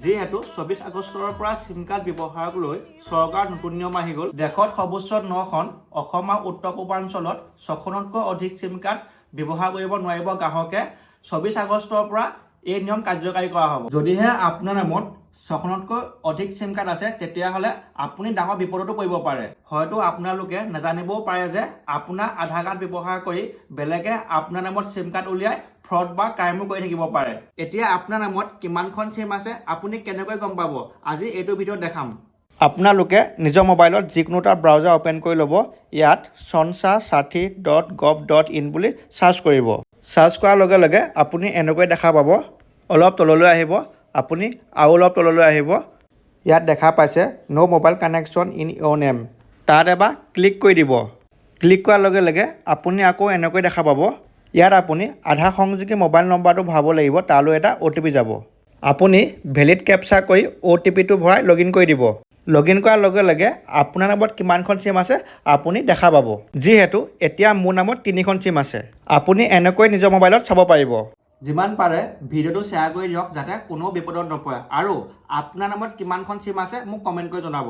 যিহেতু 24 আগষ্টৰ পৰা চিম কাৰ্ড ব্যৱহাৰক লৈ চৰকাৰৰ নতুন নিয়ম আহি গ'ল। দেশত সৰ্বোচ্চ নখন, অসম আৰু উত্তৰ পূৰ্বাঞ্চলত 6খনতকৈ অধিক চিম কাৰ্ড ব্যৱহাৰ কৰিব নোৱাৰিব গ্ৰাহকে। 24 আগষ্টৰ পৰা এই নিয়ম কাৰ্যকাৰী কৰা হ'ব। যদিহে আপোনাৰ নামত 6খনতকৈ অধিক চিম কাৰ্ড আছে, তেতিয়াহ'লে আপুনি ডাঙৰ বিপদতো পৰিব পাৰে। হয়তো আপোনালোকে নাজানিবও পাৰে যে আপোনাৰ আধাৰ কাৰ্ড ব্যৱহাৰ কৰি বেলেগে আপোনাৰ নামত চিম কাৰ্ড উলিয়াই ফ্ৰড বা ক্ৰাইমো কৰি থাকিব পাৰে। এতিয়া আপোনাৰ নামত কিমানখন চিম আছে, আপুনি কেনেকৈ গম পাব, আজি এইটো ভিডিঅ'ত দেখাম। আপোনালোকে নিজৰ মোবাইলত যিকোনো এটা ব্ৰাউজাৰ অ'পেন কৰি ল'ব। ইয়াত সঞ্চাৰ সাথী.gov.in বুলি চাৰ্চ কৰিব। চাৰ্চ কৰাৰ লগে লগে আপুনি এনেকৈ দেখা পাব। অলপ তললৈ আহিব আপুনি আৰু অলপ তললৈ আহিব। ইয়াত দেখা পাইছে "No mobile connection in your name"। তাত এবাৰ ক্লিক কৰি দিব। ক্লিক কৰাৰ লগে লগে আপুনি আকৌ এনেকৈ দেখা পাব। ইয়াত আপুনি আধাৰ সংযোগী মোবাইল নম্বৰটো ভৰাব লাগিব। তালৈ এটা অ'টিপি যাব। আপুনি ভেলিড কেপচা কৰি অ'টিপিটো ভৰাই লগ ইন কৰি দিব। লগ ইন কৰাৰ লগে লগে আপোনাৰ নামত কিমানখন চিম আছে, আপুনি দেখা পাব। যিহেতু এতিয়া মোৰ নামত তিনিখন চিম আছে, আপুনি এনেকৈ নিজৰ মোবাইলত চাব পাৰিব। যিমান পাৰে ভিডিঅ'টো শ্বেয়াৰ কৰি দিয়ক, যাতে কোনো বিপদত নপৰে। আৰু আপোনাৰ নামত কিমানখন চিম আছে, মোক কমেণ্ট কৰি জনাব।